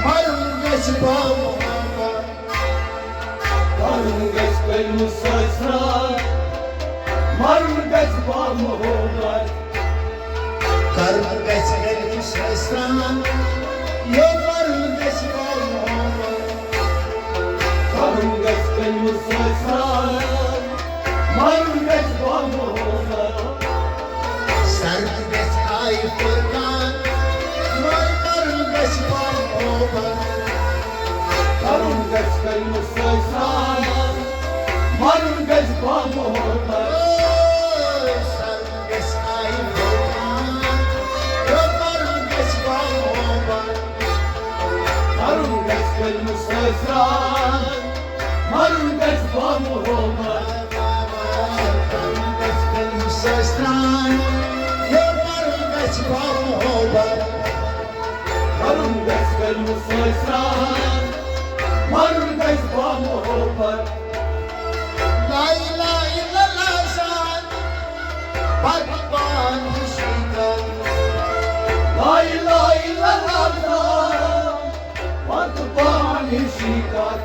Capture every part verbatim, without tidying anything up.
مرُن گژھِ با محبت۔ کرُن گژھِ کلمہٕ سۭتۍ سرٛان، مرُن گژھِ با محبت۔ کرُن گژھِ کلمہٕ سۭتۍ سرٛان، یو مرُن گژھِ با محبت۔ کرُن گژھِ کلمہٕ سۭتۍ سرٛان، مرُن گژھِ با محبت۔ سرد گژھِ آیہِ فرقان، مر مرُن گژھِ با محبت۔ کرُن گژھِ کلمہٕ سۭتۍ سرٛان، مرُن گژھِ با محبت۔ سرد گژھِ آیہِ فرقان، مر مرُن گژھِ با محبت۔ کرُن گژھِ کلمہٕ سۭتۍ سرٛان، مرُن گژھِ با محبت۔ کرُن گژھِ کلمہٕ سۭتۍ سرٛان، یو مرُن گژھِ با محبت۔ کرُن گژھِ کلمہٕ سۭتۍ سرٛان، مرُن گژھِ با محبت۔ لا اله الا اللہ سان، پتہٕ پان ہِشی کر۔ لا اله الا اللہ سان، پتہٕ پان ہِشی کر۔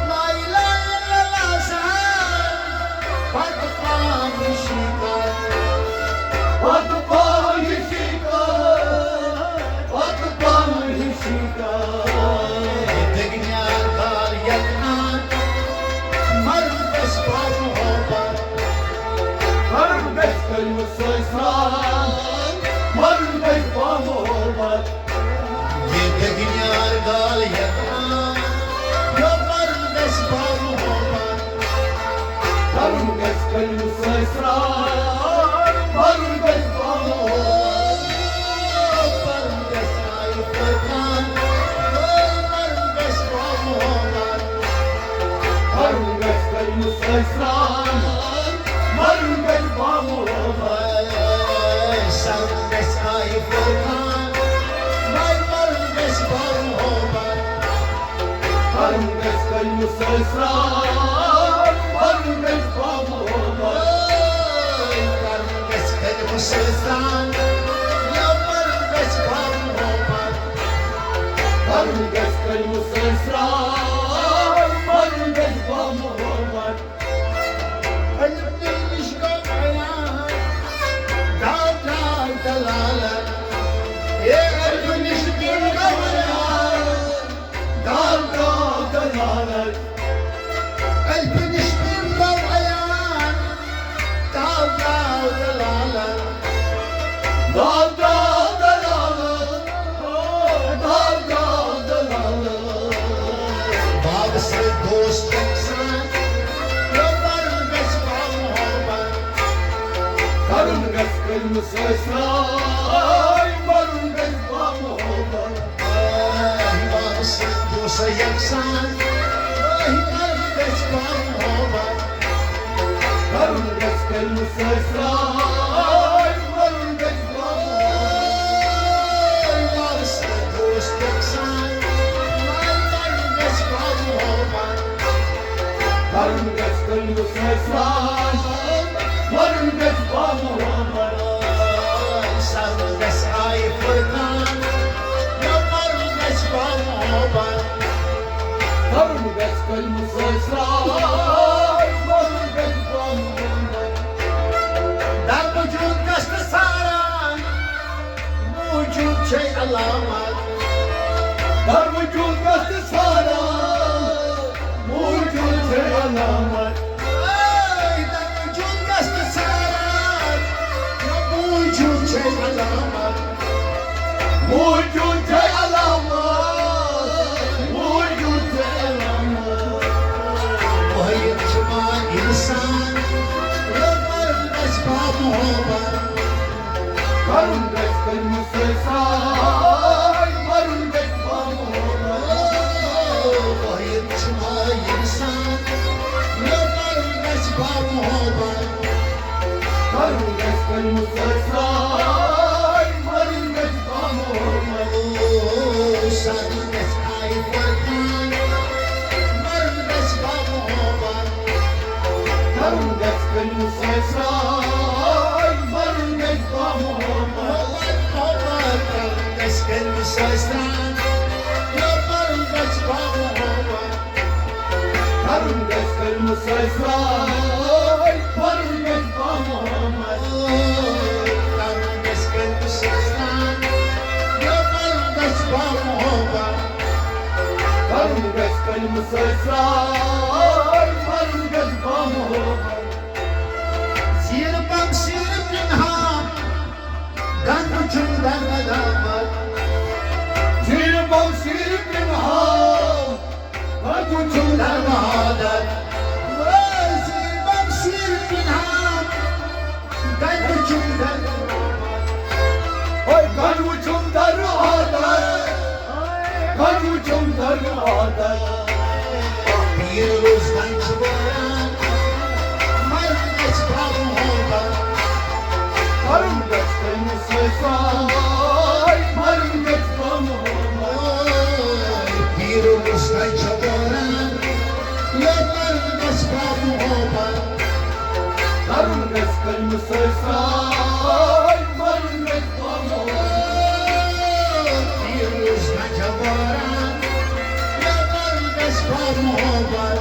لا اله الا اللہ سان، پتہٕ پان ہِشی کر۔ پتہٕ پان ہِشی کر، پتہٕ پان ہِشی کر۔ دگنیار کال یتنان، مرُن گژھِ با محبت۔ کرُن گژھِ کلمہٕ سۭتۍ سرٛان، مرُن گژھِ با محبت۔ یہ دگنیار گال یتان، یو مرُن گژھِ با محبت۔ کرُن گژھِ کلمہٕ سۭتۍ سرٛان، مرُن گژھِ با محبت۔ کرُن گژھِ آیہِ فرقان، مرُن گژھِ با محبت۔ کرُن گژھِ کلمہٕ سۭتۍ سرٛان، مرُن گژھِ با محبت۔ سرُن گژھِ آیہِ فرقان، مر مرُن گژھِ با محبت۔ کرُن گژھِ کلمہٕ سۭتۍ سرٛان، مرُن گژھِ با محبت۔ کرُن گژھِ کلمہٕ سۭتۍ سرٛان، یا مرُن گژھِ با محبت۔ کرُن گژھِ کلمہٕ سۭتۍ سرٛان، مرُن گژھِ با محبت۔ الفِ نِش گوٚو عیان، داو داو دلالت۔ اے الفِ نِش گوٚو عیان، داو داو دلالت۔ الفِ نِش گوٚو عیان، داو داو دلالت۔ داو داو دلالت۔ داو داو دلالت۔ بابہٕ سۭتۍ دوست یکسان، یو مرُن گژھِ با محبت۔ کرُن گژھِ کلمہٕ سۭتۍ سرٛان، مرُن گژھِ با محبت۔ بابہٕ سۭتۍ دوست یکسان، مرُن گژھِ با محبت۔ کرُن گژھِ کلمہٕ سۭتۍ سرٛان، مرُن گژھِ با محبت۔ وارٕ سۭتۍ دوست یکسان، مرُن گژھِ با محبت۔ کرُن گژھِ کلمہٕ سۭتۍ سرٛان، مرُن گژھِ با محبت۔ سرُن گژھِ آیہِ فرقان، مرُن گژھِ با محبت۔ کرُن گژھِ کلمہٕ سۭتۍ سرٛان، مرُن گژھِ با محبت۔ در وجود گژھِ نہٕ ساران، موجود چھے علامت۔ در وجود گژھِ نہٕ ساران، موجود چھے علامت۔ اے، در وجود گژھِ نہٕ ساران، موجود چھے علامت۔ موجود چھے علامت، موجود چھے علامت۔ وٲحد چھُ ما اِنسان، یہِ مرُن گژھِ با محبت۔ کرُن گژھِ کلمہٕ سۭتۍ سرٛان، مرُن گژھِ با محبت۔ وٲحد چھُ ما اِنسان، یہِ مرُن گژھِ با محبت۔ کرُن گژھِ کلمہٕ سۭتۍ سرٛان، مرُن گژھِ با محبت۔ سرُن گژھِ آیہِ فرقان، مرُن گژھِ با محبت۔ کرُن گژھِ کلمہٕ سۭتۍ سرٛان، مرُن گژھِ با محبت۔ محبت، محبت، کرُن گژھِ کلمہٕ سۭتۍ سرٛان۔ سۭتۍ سرٛان، پَرُن گژھِ بامحبت۔ کَرُن گژھِ کلمہٕ سۭتۍ سرٛان، یا پَرُن گژھِ بامحبت۔ کَرُن گژھِ کلمہٕ سۭتۍ سرٛان، پَرُن گژھِ بامحبت۔ زیٖر بم سیٖر پِنہان، گنٛدٕ چھُم در ندامت۔ زیٖر بم سیٖر پِنہان، گنٛدٕ چھُم در مہادت۔ زیٖر بم سیٖر پِنہان، گنٛدٕ چھُم در مہادت۔ ہے گنٛدٕ چھُم در مہادت۔ گنٛدٕ چھُم در مہادت۔ پیٖر روز گنٛدٕ چھُ واران، مرُن گژھِ بامحبت۔ پَرُن گژھِ کلمہٕ سۭتۍ سرٛان، پَرُن گژھِ بامحبت۔ پیٖر روز گنٛدٕ چھُ واران، یا پَرُن گژھِ بامحبت۔ پَرُن گژھِ کلمہٕ سۭتۍ سرٛان، پَرُن گژھِ بامحبت۔ پیٖر روز گنٛدٕ چھُ واران، یا پَرُن گژھِ بامحبت۔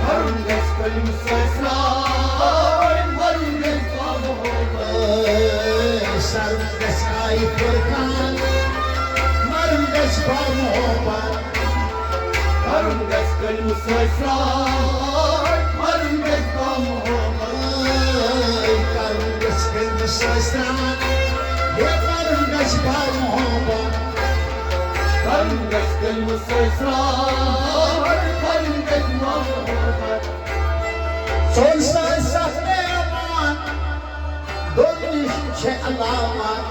پَرُن گژھِ کلمہٕ سۭتۍ سرٛان، پَرُن گژھِ بامحبت۔ سَرُن گژھِ آیہِ فرقان، مَرُن گژھِ بامحبت۔ پَرُن گژھِ کلمہٕ سۭتۍ سرٛان، پَرُن گژھِ بامحبت۔ کَرُن گژھِ کلمہٕ سۭتۍ سرٛان، ہے پَرُن گژھِ بامحبت۔ پَرُن گژھِ کلمہٕ سۭتۍ سرٛان، پَرُن گژھِ بامحبت۔ ژوٚل سۭتۍ سَتھ مہمان، دۄن نِش چھِ علامت۔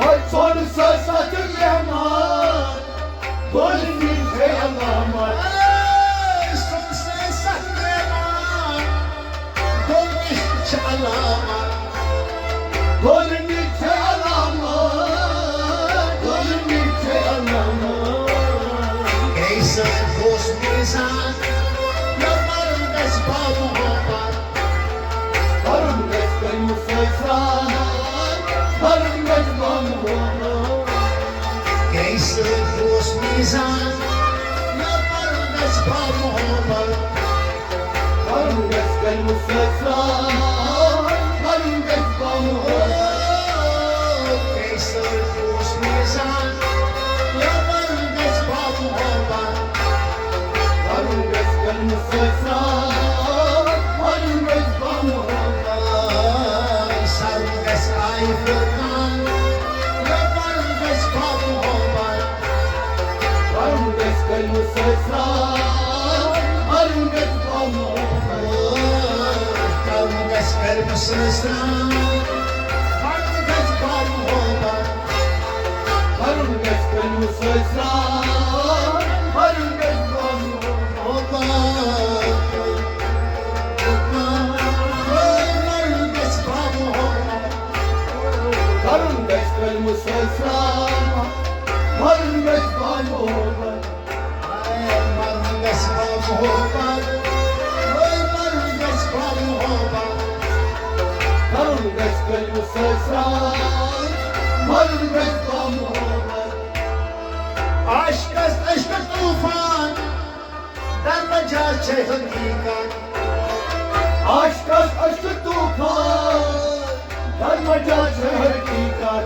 ہے ژوٚل سۭتۍ سَتھ مہمان، دۄن نِش چھِ علامت۔ ہے ژوٚل سۭتۍ سَتھ مہمان، دۄن نِش چھِ علامت۔ دۄن نِش چھِ علامت، دۄن نِش چھِ علامت۔ ہے سٲنۍ دوست میٖزان، یا پَرُن گژھِ بامحبت۔ پَرُن گژھِ کلمہٕ سۭتۍ سرٛان، پَرُن گژھِ بامحبت۔ ہے سٲنۍ دوست میٖزان، یا پَرُن گژھِ بامحبت۔ پَرُن گژھِ کلمہٕ سۭتۍ سرٛان، پَرُن گژھِ بامحبت۔ ہے سٲنۍ دوست میٖزان، یا پَرُن گژھِ بامحبت۔ پَرُن گژھِ کلمہٕ سۭتۍ سرٛان، پَرُن گژھِ بامحبت۔ سَرُن گژھِ آیہِ فرقان، یا پَرُن گژھِ بامحبت۔ پَرُن گژھِ کلمہٕ سۭتۍ سرٛان، پَرُن گژھِ بامحبت۔ پَرُن گژھِ کلمہٕ سۭتۍ سرٛان، پَرُن گژھِ بامحبت۔ پَرُن گژھِ کلمہٕ سۭتۍ سرٛان، پَرُن گژھِ بامحبت۔ پَرُن گژھِ بامحبت۔ پَرُن گژھِ کلمہٕ سۭتۍ سرٛان، پَرُن گژھِ بامحبت۔ ہے مَرُن گژھِ بامحبت، ہے مَرُن گژھِ بامحبت۔ پَرُن گژھِ کلمہٕ سۭتۍ سرٛان، پَرُن گژھِ بامحبت۔ عاشقس عشق طوفان، در مجاز چھے حقیقت۔ عاشقس عشق طوفان، در مجاز چھے حقیقت۔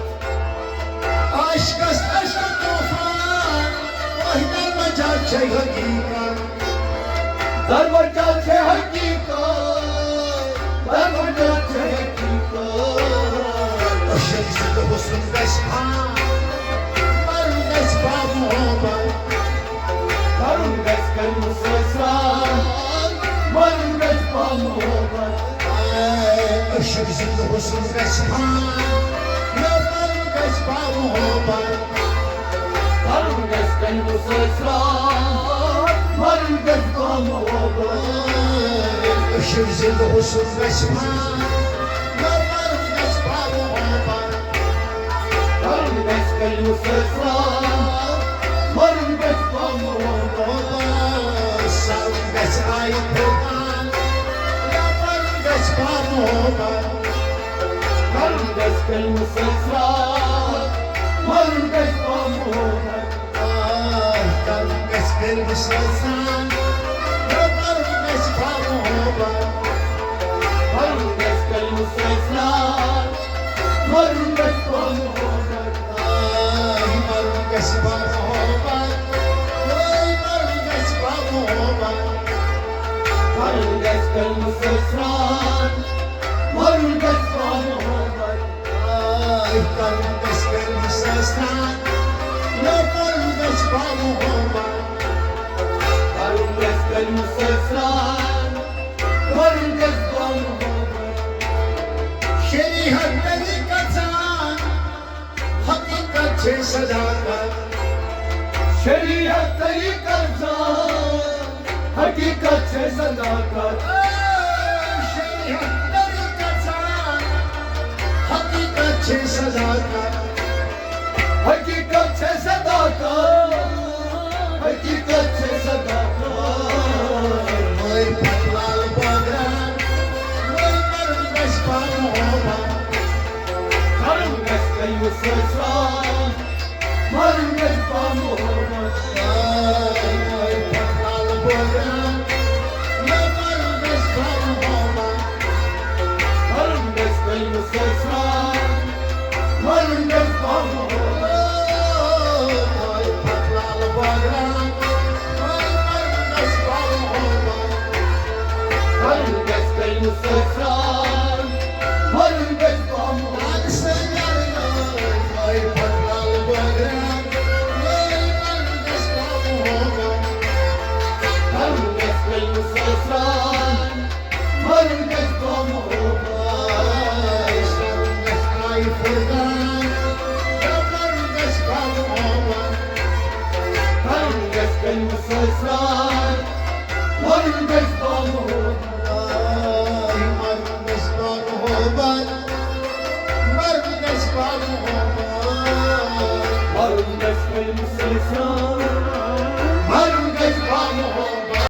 عاشقس عشق طوفان، وحدت مجاز چھے حقیقت۔ در مجاز چھے حقیقت، در مجاز چھے حقیقت۔ عشق زندٕ حسن گژھِ ہان، مَرُن گژھِ بامحبت۔ پَرُن گژھِ کلمہٕ سۭتۍ سرٛان، پَرُن گژھِ بامحبت۔ عشق زندٕ حسن گژھِ ہان، یا پَرُن گژھِ بامحبت۔ پَرُن گژھِ کلمہٕ سۭتۍ سرٛان، پَرُن گژھِ بامحبت۔ عشق زندٕ حسن گژھِ ہان، یا پَرُن گژھِ بامحبت۔ پَرُن گژھِ کلمہٕ سۭتۍ سرٛان، پَرُن گژھِ بامحبت۔ سَرُن گژھِ آیہِ فرقان، یا پَرُن گژھِ بامحبت۔ پَرُن گژھِ کلمہٕ سۭتۍ سرٛان، پَرُن گژھِ بامحبت۔ پَرُن گژھِ کلمہٕ سۭتۍ سرٛان، یا پَرُن محبت، آے مرُن گژھِ با محبت، آے مرُن گژھِ با محبت۔ کرُن گژھِ کلمہٕ سۭتۍ سرٛان، مرُن گژھِ با محبت۔ آے کرُن گژھِ کلمہٕ سۭتۍ سرٛان، یا مرُن گژھِ با محبت۔ کرُن گژھِ کلمہٕ سۭتۍ سرٛان، مرُن گژھِ با محبت۔ شریعت طریقت زان، حقیقت چھے صداقت۔ شریعت طریقت زان، حقیقت چھے صداقت۔ شریعت طریقت زان، حقیقت چھے صداقت۔ حقیقت چھے صداقت، حقیقت چھے صداقت۔ مٲے پتہٕ لال بٲگران، مٲے مرُن گژھِ با محبت۔ کرُن گژھِ کلمہٕ سۭتۍ سرٛان، مرُن گژھِ با محبت۔ مٲے پتہٕ لال بٲگران، مٲے مرُن گژھِ با محبت۔ کرُن گژھِ کلمہٕ سۭتۍ سرٛان، مرُن گژھِ با محبت۔ آے پتہٕ لال بٲگران، آے مرُن گژھِ با محبت۔ کرُن گژھِ کلمہٕ سۭتۍ سرٛان، مرُن گژھِ با محبت۔ آے سنگار، آے پتہٕ لال بٲگران، آے مرُن گژھِ با محبت۔ کرُن گژھِ کلمہٕ سۭتۍ سرٛان، مرُن گژھِ با محبت۔ کرُن گژھِ آے فرقان، یا مرُن گژھِ با محبت۔ کرُن گژھِ کلمہٕ سۭتۍ سرٛان، مرُن گژھِ با محبت۔ آے مرُن گژھِ با محبت، مرُن گژھِ با محبت۔ مرُن گژھِ کلمہٕ سۭتۍ سرٛان،